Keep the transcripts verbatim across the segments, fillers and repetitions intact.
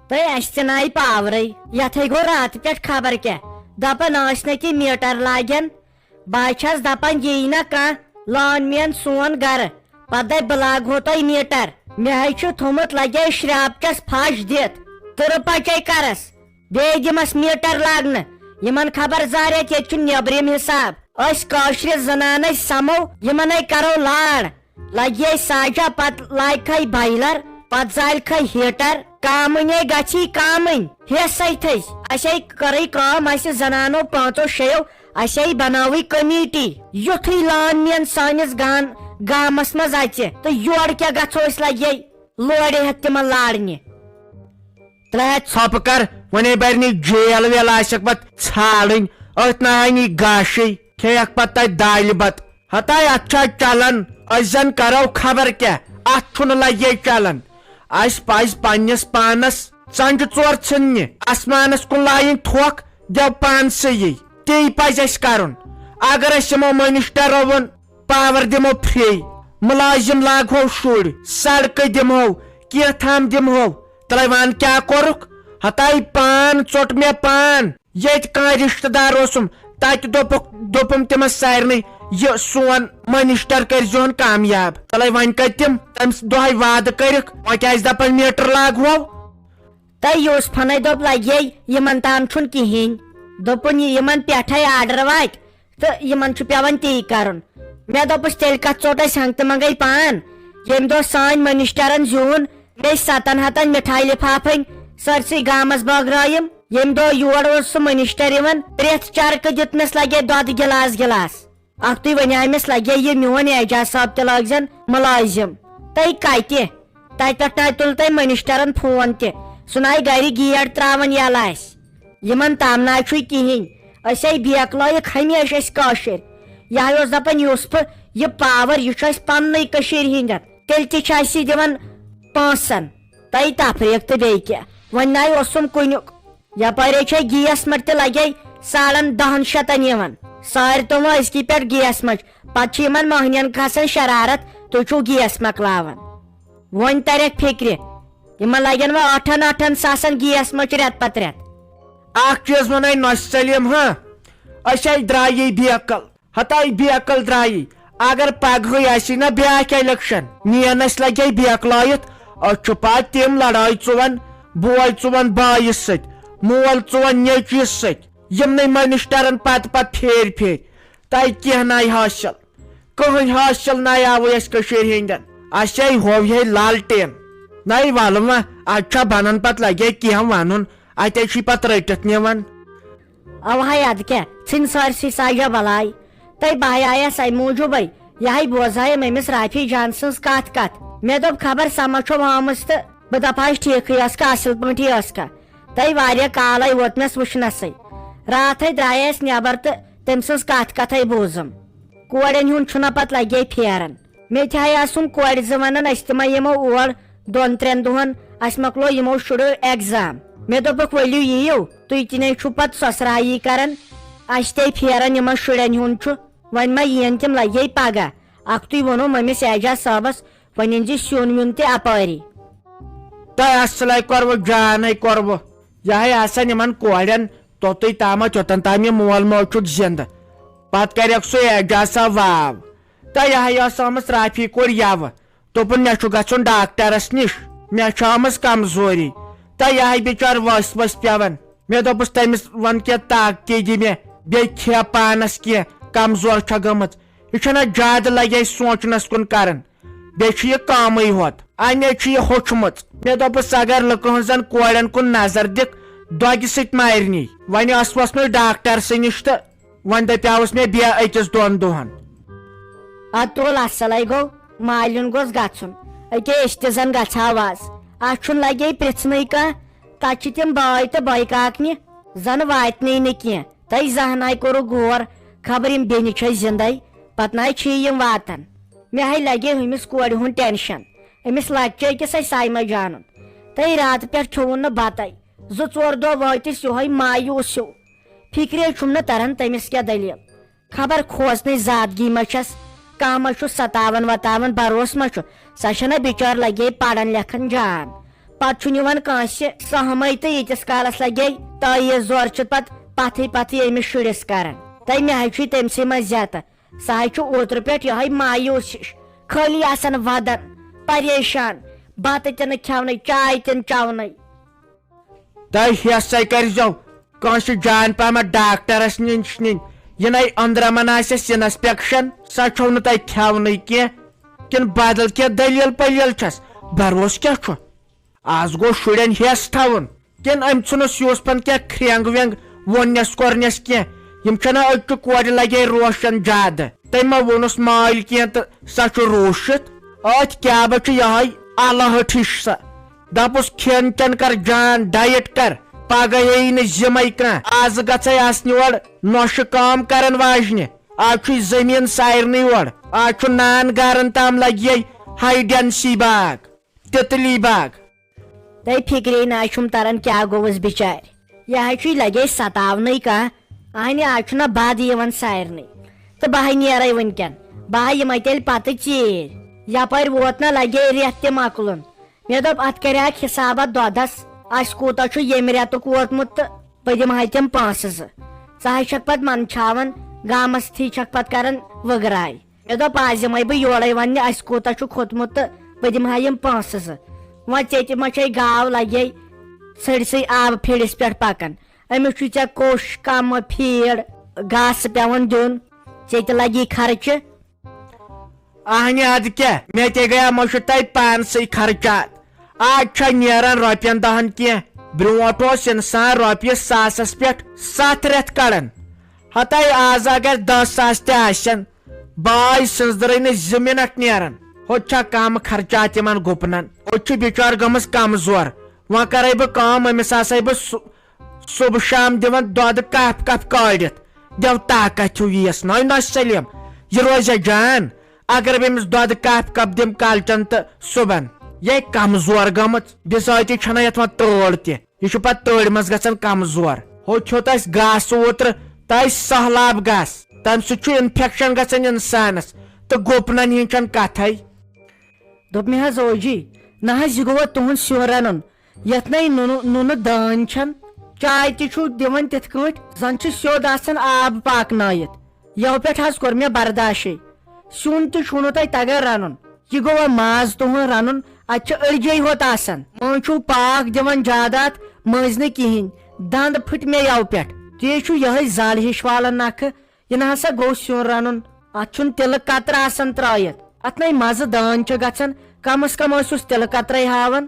تہٕ اَسہِ تہِ نایہِ پاورٕے۔ یَتھٕے گوٚو راتہٕ پٮ۪ٹھ خبر کیٛاہ۔ دَپان ٲسۍ نہٕ کہِ میٖٹر لاگن۔ بہٕ چھَس دَپان، یی نہ کانٛہہ لان مین سون گَرٕ۔ پَتہٕ دَپہِ، بہٕ لاگہو تۄہہِ میٖٹر۔ مےٚ ہے چھُ تھوٚمُت لَگے شرٛاپچَس پھَش دِتھ۔ تہٕ رُپَچے کَرَس۔ بیٚیہِ دِمَس میٖٹر لاگنہٕ۔ یِمَن خبر زارٮ۪تھ، ییٚتہِ چھُ نیٚبرِم حِساب۔ أسۍ کٲشرِ زنانہٕ سَمو، یِمَن ہے کَرو لاڑ۔ لگہِ ساجا، پتہٕ لاگہِ کھے بایلر، پتہٕ زالہِ کھے ہیٹر، کامٕنے گژھی کامٕنۍ۔ ہیسے تھٔز، اسے کٔرٕے کٲم، اسہِ زنانو پانٛژو شیٚیو، اسے بنٲوٕے کمیٹی۔ یُتھُے لان مین سٲنِس گان-، گامس منٛز اژِ، تہٕ یورٕ کیٛاہ گژھو أسۍ لگے لورِ ہٮ۪تھ تِمن لارنہِ۔ ترٛےٚ ہتھ ژھۄپہٕ کر، وۄنۍ بَرِ نہٕ جیل ویل آسٮ۪کھ پتہٕ ژھانڈٕنۍ، أتھۍ نہ آیہِ نہٕ گاشٕے، کھیٚیَکھ پتہٕ تتہِ دالہِ بتہٕ۔ ہتاے، اتھ چھا چلان؟ أسۍ زن کرو خبر کیٛاہ، اتھ چھُنہٕ لگے چلان۔ اسہِ پزِ پننِس پانس ژنجہِ ژور ژھٕننہِ، آسمانس کُن لایِنۍ تھۄکھ، دٮ۪و پانسٕے۔ تی پزِ اسہِ کرُن۔ اگر أسۍ یِمو منسٹرو ووٚن، پاور دِمو فری، مُلازِم لاگہو شُرۍ، سڑکہٕ دِمہو، کینٛہہ تام دِمہو۔ تہٕ وَن کیٛاہ کوٚرُکھ؟ ہتاے پان ژوٚٹ مےٚ پان۔ ییٚتہِ کانٛہہ رِشتہٕ دار اوسُم، تَتہِ دوٚپُکھ، دوٚپُم تِمن سارنٕے، یہِ سون منسٹر کٔرۍزِہون کامیاب۔ تہٕ وۄنۍ کَتہِ تِم تَمہِ دۄہَے وعدٕ کٔرِکھ، وۄنۍ کیٛازِ دَپان میٖٹر لاگہو؟ تہٕ یوسفنَے دوٚپ، لَگے یِمن تام چھُنہٕ کِہیٖنۍ۔ دوٚپُن، یہِ یِمن پٮ۪ٹھَے آرڈر واتہِ، تہٕ یِمن چھُ پٮ۪وان تی کرُن۔ مےٚ دوٚپُس، تیٚلہِ کتھ ژوٚٹ اَسہِ ہنٛگتہٕ منٛگے پان؟ ییٚمہِ دۄہ سٲنۍ منسٹرن زیوٗن، بیٚیہِ ستن ہتن مِٹھایہِ لِفافن سٲرسٕے گامس بٲگرٲیِم۔ ییٚمہِ دۄہ یور اوس سُہ منسٹر یِوان، پرٛٮ۪تھ چرکہٕ دیُتمس لگے دۄدٕ گِلاس گِلاس۔ اکھتُے ونے أمِس، لگے یہِ میون اعجاز صٲب تہِ لٲگزٮ۪ن مُلٲزِم۔ تہٕ کتہِ؟ تتہِ پٮ۪ٹھ ناے تُل تٔمۍ منسٹرن فون تہِ۔ سُہ ناے گرِ گیٹ تراوان یلہٕ آسہِ۔ یِمن تام نہ چھُے کِہیٖنۍ۔ أسۍ ہے بیکلٲیِکھ ہمیشہِ أسۍ کٲشِرۍ۔ یہِ ہا اوس دَپان یوسفہٕ، یہِ پاور، یہِ چھُ اَسہِ پننُے کٔشیٖرِ ہِنٛدٮ۪ن۔ تیٚلہِ تہِ چھِ اَسہِ یہِ دِوان پونٛسن۔ تۄہہِ تفریٖق تہٕ بیٚیہِ کیٛاہ؟ وۄنۍ نَے اوسُم کُنیُک۔ یپٲرۍ چھے گیس مٔٹ تہِ لگے ساڑن دَہن شیٚتن یِوان۔ سارِ تِم أزکی پٮ۪ٹھ گیس مٔٹ۔ پتہٕ چھِ یِمن مٔہنِین کھسان شرارت، تُہۍ چھِو گیس مۄکلاوان۔ وۄنۍ ترٮ۪کھ فکرِ، یِمن لگن وۄنۍ ٲٹھن ٲٹھن ساسن گیس مٔٹ رٮ۪تہٕ پتہٕ رٮ۪تہٕ۔ اکھ چیٖز ونے نۄشہِ سلیٖم، ہاں، أسۍ ہے درٛایی بے عقل، ہتاے بے عقل درٛایی۔ اگر پگہٕے آسی نہ بیٛاکھ الیکشن، نین اسہِ لگے بے عقلٲیِتھ، أسۍ چھِ پتہٕ تِم لڑٲے ژُون، بوے ژُون بٲیِس سۭتۍ، مول ژُون نیٚچوِس سۭتۍ، یِمنٕے منسٹرن پتہٕ پتہٕ پھیرۍ پھیرۍ۔ تۄہہِ کینٛہہ ناے حٲصِل۔ کٕہٕنۍ حٲصِل ناے آوٕے اَسہِ کٔشیٖرِ ہِنٛدٮ۪ن۔ اَسہِ ہے ہوو ہے لالٹین۔ ناے وَلہٕ وۄنۍ، اَتہِ چھا بَنان پَتہٕ لَگے کینٛہہ وَنُن، اَتے چھُے پَتہٕ رٔٹِتھ نِوان۔ اَوہَے اَدٕ کیٛاہ، ژھٕنۍ سٲرسٕے ساجا بَلاے۔ تَے بہٕ ہَے آیَس اَمہِ موٗجوٗبَے، یہِ ہَے بوزہایَم أمِس رافی جان سٕنٛز کَتھ کَتھ۔ مےٚ دوٚپ خبر سۄ ما چھو آمٕژ تہٕ بہٕ دَپہٕ ہَس ٹھیٖکھٕے ٲسکھا، اَصٕل پٲٹھی ٲسکھا۔ تَے واریاہ کالَے ووت مےٚ وٕچھنَسٕے۔ راتھَے درٛایَس نٮ۪بَر تہٕ تٔمۍ سٕنٛز کَتھ کَتھَے بوٗزٕم۔ کورٮ۪ن ہُنٛد چھُنہ پتہٕ لگے پھیران۔ مےٚ تہِ ہاے آسُن کورِ زٕ ونان، أسۍ تہِ ما یِمو اور دۄن ترٛٮ۪ن دۄہن، اَسہِ مۄکلو یِمو شُریو exam۔ مےٚ دوٚپُکھ، ؤلِو یِیِو، تُہۍ تہِ نے چھُو پتہٕ سۄسرایی کران، اَسہِ تے پھیران یِمن شُرٮ۪ن ہُنٛد چھُ، وۄنۍ ما یِین تِم لگے پگاہ۔ اکھتُے ووٚنُم أمِس اعجاز صٲبس، وۄنۍ أنۍ زِ سیُن ویُن تہِ اپٲری۔ تۄہہِ اصلے کوٚروٕ، جانے کوٚروٕ۔ یہِ ہے آسان یِمن کورٮ۪ن توٚتُے تامتھ، یوٚتن تام یہِ مول موج چھُکھ زِندٕ۔ پتہٕ کرٮ۪کھ سُہ اعجاز صٲب واو۔ تہٕ یہِ ہے ٲس آمٕژ رافی کورِ یوٕ۔ دوٚپُن، مےٚ چھُ گژھُن ڈاکٹرس نِش، مےٚ چھِ آمٕژ کمزوری۔ تہٕ یہِ ہے بِچار ؤسۍ ؤسۍ پٮ۪وان۔ مےٚ دوٚپُس تٔمِس، وَن کینٛہہ طاقتی دِ مےٚ، بیٚیہِ کھےٚ پانس کینٛہہ، کمزور چھےٚ گٔمٕژ۔ یہِ چھَنہ زیادٕ لگے سونٛچنس کُن کران۔ بیٚیہِ چھُ یہِ کامٕے ہوت، اَمے چھُ یہِ ہوٚچھمُت۔ مےٚ دوٚپُس، اگر لُکہٕ ہٕنٛزن کورٮ۪ن کُن نظر دِکھ، دۄگہِ سۭتۍ مارنی۔ وۄنۍ ٲسوس نہٕ ڈاکٹر سٕے نِش تہٕ وۄنۍ دپیاوُس مےٚ بیٚیہِ أکِس دۄن دۄہن۔ ادٕ تُل اصلے گوٚو، مالِن گوٚژھ گژھُن۔ أکے أسۍ تہِ زن گژھہاو از۔ اتھ چھُنہٕ لگے پرژھنٕے کانٛہہ، تتہِ چھِ تِم بٲے تہٕ بٲے کاکنہِ، زن واتنٕے نہٕ کینٛہہ۔ تۄہہِ زانٛہہ ناے کوٚرُکھ غور، خبر یِم بیٚنہِ چھےٚ زِندَے، پتہٕ ناے چھِ یِم واتان۔ مےٚ ہے لگے ہُمِس کورِ ہُنٛد tension، أمِس لۄکچہِ أکِس اَسہِ سایمہ جانُن۔ تہٕ راتہٕ پٮ۪ٹھ کھیوٚوُن نہٕ بتَے۔ زٕ ژور دۄہ وٲتِس یِہوٚے مایوٗس ہیوٗ۔ فِکرے چھُم نہٕ تران تٔمِس کیٛاہ دٔلیٖل۔ خبر کھوژنٕچ زادگی ما چھَس، کانٛہہ ما چھُ ستاوان وتاوان، بروسہٕ ما چھُ۔ سۄ چھَنہ بِچٲر لگے پران لیکھان جان۔ پتہٕ چھُنہٕ یِوان کٲنٛسہِ سہمٕے، تہٕ ییٖتِس کالس لگے تٲیٖز زور چھِ پتہٕ پتھٕے پتھٕے أمِس شُرِس کران۔ تہٕ مےٚ حظ چھُے تٔمۍ سٕے منٛز زیتہٕ۔ سُہ حظ چھُ اوترٕ پٮ۪ٹھ یِہوٚے مایوس ہِش، خٲلی آسان ودان، پریشان، بتہٕ تہِ نہٕ کھٮ۪ونٕے، چاے تہِ نہٕ چٮ۪ونٕے۔ تہٕ ہیٚس سا کٔرۍزیو کٲنٛسہِ جان پہمتھ ڈاکٹرس نِش نِنۍ۔ یہِ نے أنٛدرمن آسٮ۪س اِنسپیکشن، سۄ چھو نہٕ تۄہہِ کھٮ۪ونٕے کینٛہہ۔ کِنہٕ بدل کینٛہہ دٔلیٖل پٔلیٖل چھس؟ بروسہٕ کیٛاہ چھُ؟ از گوٚو شُرٮ۪ن ہیٚس تھاوُن۔ کِنہٕ أمۍ ژھُنُس یوٗسفن کینٛہہ کھرٛینٛگ وینٛگ ووٚننس کوٚرنس کینٛہہ؟ یِم چھِنہ أزچہِ کورِ لگے روشن زیادٕ۔ تٔمۍ ما ووٚنُس مالۍ کینٛہہ تہٕ سۄ چھُ روٗشِتھ؟ أتھۍ کیبس چھُ یِہوٚے الہٕ ہٹھ ہِش سۄ۔ دپُس، کھٮ۪ن چٮ۪ن کر جان، ڈایٹ کر، پگاہ ییہِ نہٕ ذمے کانٛہہ۔ از گژھے آسنہِ اورٕ نۄشہِ کٲم کرن واجنہِ۔ از چھُے زٔمیٖن سارنٕے اورٕ۔ از چھُ نان گارن تام لگہِ ہاے ڈینسی باغ، تِتلی باغ۔ تۄہہِ فِکرے نہ چھُم تران کیٛاہ گوٚوُس بِچارِ۔ یہِ حظ چھُے لگے ستاونٕے کانٛہہ۔ اہنہِ، از چھُنہ بد یِوان سارنٕے۔ تہٕ بہٕ ہاے نیرے وٕنکٮ۪ن۔ بہٕ ہاے یِمے تیٚلہِ پتہٕ ژیٖرۍ۔ یپٲرۍ ووت نہ لگے رٮ۪تھ تہِ مۄکلُن۔ مےٚ دوٚپ، اتھ کرِ اکھ حسابہ دۄدس، اسہِ کوٗتاہ چھُ ییٚمہِ رٮ۪تُک ووتمُت، تہٕ بہٕ دِمہٕ ہا تِم پونٛسہٕ زٕ۔ ژٕ ہا چھکھ پتہٕ منٛدچھاوان، گامس تھی چھکھ پتہٕ کران وٕگراے۔ مےٚ دوٚپ، از یِمے بہٕ یورے وننہِ، اسہِ کوٗتاہ چھُ کھوٚتمُت، تہٕ بہٕ دِمہٕ ہا یِم پونٛسہٕ زٕ۔ وۄنۍ ژےٚ تہِ ما چھے گاو لگے ژھٔڑسٕے آبہٕ پھیٖرِس پٮ۪ٹھ پکان؟ أمِس چھُے ژےٚ کوٚش، کمہٕ، فیٖڈ، گاسہٕ پٮ۪وان دیُن، ژےٚ تہِ لگی خرچہٕ۔ اہنہِ، ادٕ کیٛاہ، مےٚ تہِ گٔیا مٔشِتھ تۄہہِ پانسٕے خرچات۔ آز چھا نیران رۄپین دہن کینٛہہ؟ برونٛٹھ اوس انسان رۄپیہِ ساسس پٮ۪ٹھ ستھ رٮ۪تھ کڑان۔ ہتاے آز اگر دہ ساس تہِ آسن، باے سٕنٛزدرٕے نہٕ زٕ منٹ نیران۔ ہوٚتہِ چھا کم خرچات یِمن گُپنن؟ ہوٚتہِ چھِ بِچار گٔمٕژ کمزور۔ وۄنۍ کرے بہٕ کٲم، أمِس آسے بہٕ سُہ صبح شام دِوان دۄدٕ کپ کپ کٲڑِتھ۔ دٮ۪و طاقت ہیوٗ یِیَس ناے نۄش سلیٖم۔ یہِ روزِ جان۔ اگر بہٕ أمِس دۄدٕ کپ کپ دِمہٕ کالچن تہٕ صُبحن، یہِ ہے کمزور گٔمٕژ۔ بِذٲتی چھنہ یتھ وۄنۍ تٲر تہِ۔ یہِ چھُ پتہٕ تٲرِ منٛز گژھان کمزور۔ ہُہ کھیوٚت اَسہِ گاسہٕ اوترٕ، تہٕ اَسہِ سہلاب گاسہٕ۔ تمہِ سۭتۍ چھُ انفیکشن گژھان انسانس، تہٕ گُپنن ہِنٛز چھنہٕ کتھے۔ دوٚپ مےٚ حظ، اوجی، نہ حظ، یہِ گوٚوا تُہُنٛد سیُن رَنُن، یَتھ نَے نُنہٕ، نُنہٕ دٲنۍ چھَن؟ چاے تہِ چھُو دِوان تِتھ کٲٹھۍ، زَن چھُ سیوٚد آسان آب پاکنٲیِتھ۔ یَوٕ پٮ۪ٹھ حظ کوٚر مےٚ برداشٕے۔ سیُن تہِ چھُو نہٕ تۄہہِ تَگان رَنُن۔ یہِ گوٚوا ماز تُہُنٛد رَنُن، اَتہِ چھِ أڑجے ہوت آسان۔ مٔنٛزۍ چھُو پاکھ دِوان زیادٕ اَتھ، مٔنٛزۍ نہٕ کِہیٖنۍ۔ دَنٛد پھٕٹۍ مےٚ یَوٕ پٮ۪ٹھ۔ تُہۍ چھُو یِہوٚے زَل ہِش والان نَکھٕ۔ یہِ نہ ہسا گوٚو سیُن رَنُن۔ اَتھ چھُنہٕ تِلہٕ قطرٕ آسان ترٛٲیِتھ۔ اَتھ نَے مَزٕ دٲن چھِ گژھان۔ کم از کم ٲسِوس تِلہٕ قطرَے ہاوان۔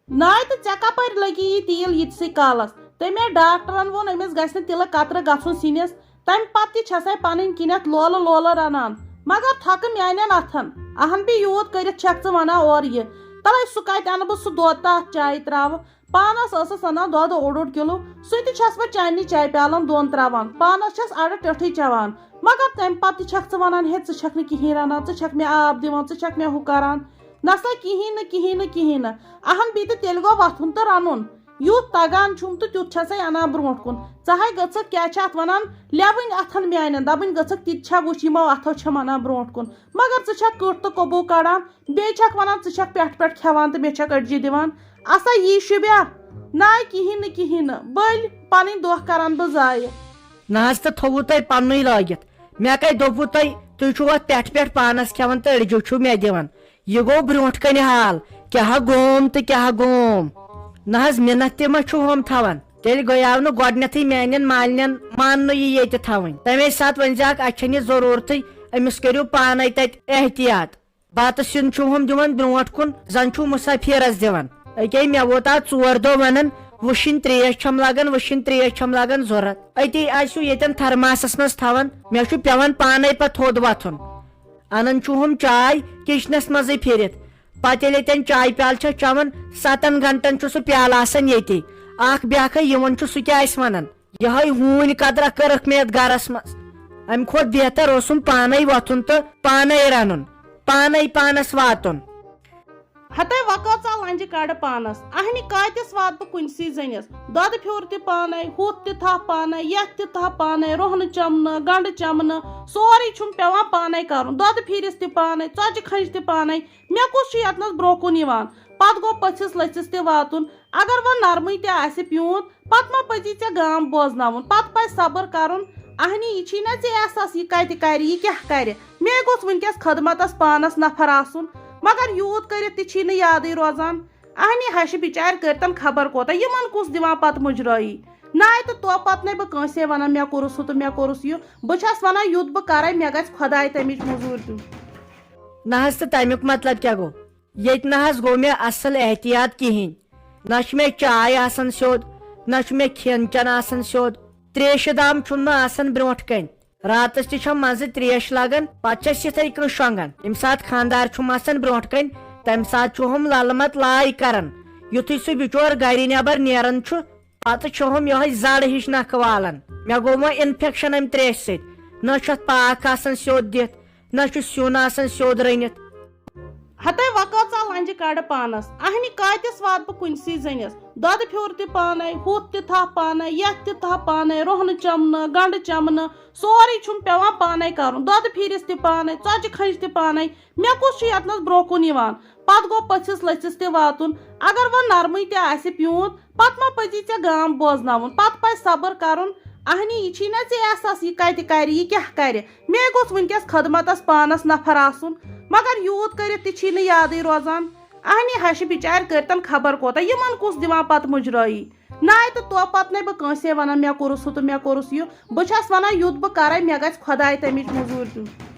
ناے تہٕ ژےٚ کَپٲرۍ لٔگی یہِ تیٖل یِتسٕے کالَس؟ تٔمۍ ڈاکٹرَن ووٚن أمِس گژھِ نہٕ تِلہٕ قطرٕ گژھُن سِنِس۔ تَمہِ پَتہٕ تہِ چھَسَے پَنٕنۍ کِنٮ۪تھ لولہٕ لولہٕ رَنان۔ مگر تھۄکہٕ میٛانٮ۪ن اَتھَن۔ اَہَن بے یوٗت کٔرِتھ چھَکھ ژٕ وَنان اورٕ یہِ۔ تَلَے سُہ کَتہِ اَنہٕ بہٕ سُہ دۄد تہٕ اَتھ چایہِ ترٛاوٕ؟ پانس ٲسٕس اَنان دۄدٕ اوٚڑ اوٚڑ کِلوٗ، سُہ تہِ چھَس بہٕ چننہِ چایہِ پیالن دۄن ترٛاوان۔ پانس چھَس اَڑٕ ٹٮ۪ٹھٕے چٮ۪وان۔ مگر تَمہِ پتہٕ تہِ چھَکھ ژٕ وَنان، ہے، ژٕ چھَکھ نہٕ کِہیٖنۍ رَنان، ژٕ چھَکھ مےٚ آب دِوان، ژٕ چھَکھ مےٚ ہُہ کران۔ نہ سا کِہیٖنۍ نہٕ، کِہیٖنۍ نہٕ، کِہیٖنۍ نہٕ۔ اَہَن، بیٚیہِ تہٕ تیٚلہِ گوٚو وۄتھُن تہٕ رَنُن۔ یُتھ تَگان چھُم تہٕ تیُتھ چھَسَے اَنان برٛونٛٹھ کُن۔ ژٕ ہَے گٔژھٕکھ، کیٛاہ چھِ اَتھ وَنان، لٮ۪وٕنۍ اَتھَن میٛانٮ۪ن، دَپٕنۍ گٔژھٕکھ، تہِ تہِ چھا وٕچھ، یِمو اَتھو چھَم اَنان برٛونٛٹھ کُن۔ مگر ژٕ چھَکھ کٔٹ تہٕ کۄبوٗ کَڑان۔ بیٚیہِ چھَکھ وَنان، ژٕ چھَکھ پٮ۪ٹھ پٮ۪ٹھ کھٮ۪وان تہٕ مےٚ چھَکھ أڈجہِ دِوان۔ اَسا یی شوٗبیا؟ نہ کِہیٖنۍ نہٕ، کِہیٖنۍ نہٕ۔ بٔلۍ پَنٕنۍ دۄہ کَران بہٕ ضایع۔ نہ حظ، تہٕ تھوٚوُ تۄہہِ پَننُے لٲگِتھ۔ مےٚ کَتہِ دوٚپوُ تۄہہِ، تُہۍ چھُو اَتھ پٮ۪ٹھ پٮ۪ٹھ پانَس کھٮ۪وان تہٕ أڈجہِ چھُو مےٚ دِوان۔ یہِ گوٚو برٛونٛٹھ کَنہِ حال۔ کیٛاہ گوم تہٕ کیٛاہ گوم۔ نہ حظ، مِنَت تہِ ما چھُو ہُم تھاوان؟ تیٚلہِ گٔیاو نہٕ گۄڈٕنٮ۪تھٕے میٛانٮ۪ن مالنٮ۪ن ماننہٕ یہِ ییٚتہِ تھاوٕنۍ۔ تَمے ساتہٕ ؤنۍ زیکھ، اَتہِ چھَنہٕ یہِ ضروٗرتھٕے، أمِس کٔرِو پانَے تَتہِ احتیاط۔ بتہٕ سیُن چھُو ہُم دِوان برٛونٛٹھ کُن، زن چھُو مُسافِرس دِوان۔ أکے مےٚ ووت آز ژور دۄہ ونان، وٕشِنۍ ترٛیش چھَم لگان، وٕشِنۍ ترٛیش چھَم لگان ضوٚرتھ۔ أتی آسِو ییٚتٮ۪ن تھرماسس منٛز تھاوان، مےٚ چھُ پٮ۪وان پانے پتہٕ تھوٚد وۄتھُن۔ انان چھُو ہُم چاے کچنس منٛزٕے پھِرِتھ۔ پتہٕ ییٚلہِ ییٚتٮ۪ن چاے پیالہٕ چھَکھ چٮ۪وان، ستن گنٹن چھُ سُہ پیالہٕ آسان ییٚتی۔ اکھ بیٛاکھے یِوان چھُ، سُہ کیٛاہ آسہِ ونان؟ یِہوٚے ہوٗنۍ قطرہ کٔرٕکھ مےٚ یَتھ گرس منٛز۔ اَمہِ کھۄتہٕ بہتر اوسُم پانے وۄتھُن تہٕ پانے رنُن، پانے پانس واتُن۔ ہتے وۄنۍ کۭژاہ لنجہِ کڑٕ پانس؟ اہنہِ کاتِس واتہٕ بہٕ کُنسٕے زٔنِس؟ دۄدٕ پھیُر تہِ پانے، ہُتھ تہِ تھپھ پانے، یتھ تہِ تھپھ پانے، رۄہنہٕ چمنہٕ، گنڈٕ چمنہٕ، سورُے چھُم پٮ۪وان پانے کرُن۔ دۄدٕ پھیٖرِس تہِ پانے، ژۄچہِ کھنجہِ تہِ پانے۔ مےٚ کُس چھُ یتنس برونٛہہ کُن یِوان؟ پتہٕ گوٚو پٔژھِس لٔژھِس تہِ واتُن۔ اگر وۄنۍ نرمٕے تہِ آسہِ پیوٗنت، پتہٕ ما پٔزی ژےٚ گام بوزناوُن؟ پتہٕ پزِ صبر کرُن۔ اہنی، یہِ چھی نہ ژےٚ احساس، یہِ کتہِ کرِ، یہِ کیٛاہ کرِ؟ مے گوٚژھ وٕنکیٚس خدمتس پانس نفر آسُن، مگر یوٗت کٔرِتھ تہِ چھی نہٕ یادٕے روزان۔ اہنی ہشہِ بچارِ کٔرتن خبر کوتاہ، یِمن کُس دِوان پتہٕ مُجرٲیی؟ ناے تہٕ تو پتہٕ نے بہٕ کٲنسے ونان، مےٚ کوٚرُس ہُہ تہٕ مےٚ کوٚرُس یہِ۔ بہٕ چھس ونان، یُتھ بہٕ کرے، مےٚ گژھِ خداے تمِچ مٔزوٗرۍ دیُن۔ نہ حظ، تہٕ تمیُک مطلب کیٛاہ گوٚو؟ ییٚتہِ نہ حظ گوٚو مےٚ اصل احتیاط کِہینۍ۔ نہ چھُ مےٚ چاے آسان سیوٚد، نہ چھُ مےٚ کھٮ۪ن چٮ۪ن آسان سیوٚد۔ تریشہِ دام چھُم نہٕ آسان برونٛٹھ کنہِ۔ راتس تہِ چھم منٛزٕ تریش لگان، پتہٕ چھس یِتھے کٔنۍ شۄنٛگان۔ ییٚمہِ ساتہٕ خانٛدار چھُم آسان برونٛٹھ کنہِ، تمہِ ساتہٕ چھُ ہُم للہٕ مت لاے کران۔ یُتھُے سُہ بچور گرِ نٮ۪بر نیران چھُ، پتہٕ چھُ ہُم یِہوٚے زڑ ہِش نکھٕ والان۔ مےٚ گوٚو وۄنۍ انفیکشن امہِ تریشہِ سۭتۍ۔ نہ چھُ اتھ پاکھ آسان سیوٚد دِتھ، نہ چھُ سیُن آسان سیوٚد رٔنِتھ۔ ہتے وۄنۍ کۭژاہ لنجہِ کڑٕ پانس؟ اہنہِ کاتِس واتہٕ بہٕ کُنسٕے زٔنِس؟ دۄدٕ پھیُر تہِ پانے، ہُتھ تہِ تھپھ پانے، یتھ تہِ تھپھ پانے، رۄہنہٕ چمنہٕ، گنڈٕ چمنہٕ، سورُے چھُم پٮ۪وان پانے کرُن۔ دۄدٕ پھیٖرِس تہِ پانے، ژۄچہِ کھنٛجہِ تہِ پانے۔ مےٚ کُس چھُ یتنس برونٛہہ کُن یِوان؟ پتہٕ گوٚو پٔژھِس لٔژھِس تہِ واتُن۔ اگر وۄنۍ نرمٕے تہِ آسہِ پیوٗنت، پتہٕ ما پزی ژےٚ گام بوزناوُن؟ پتہٕ پزِ صبر کرُن۔ اہنی، یہِ چھی نہ ژےٚ احساس، یہِ کتہِ کرِ، یہِ کیٛاہ کرِ؟ مے گوٚژھ وٕنکیٚس خدمتس پانس نفر آسُن، مگر یوٗت کٔرِتھ تہِ چھی نہٕ یادٕے روزان۔ اہنی ہشہِ بچارِ کٔرتن خبر کوتاہ، یِمن کُس دِوان پتہٕ مُجرٲیی؟ ناے تہٕ تو پتہٕ نے بہٕ کٲنسے ونان، مےٚ کوٚرُس ہُہ تہٕ مےٚ کوٚرُس یہِ۔ بہٕ چھس ونان، یُتھ بہٕ کرے، مےٚ گژھِ خداے تمِچ مٔزوٗرۍ دیُن۔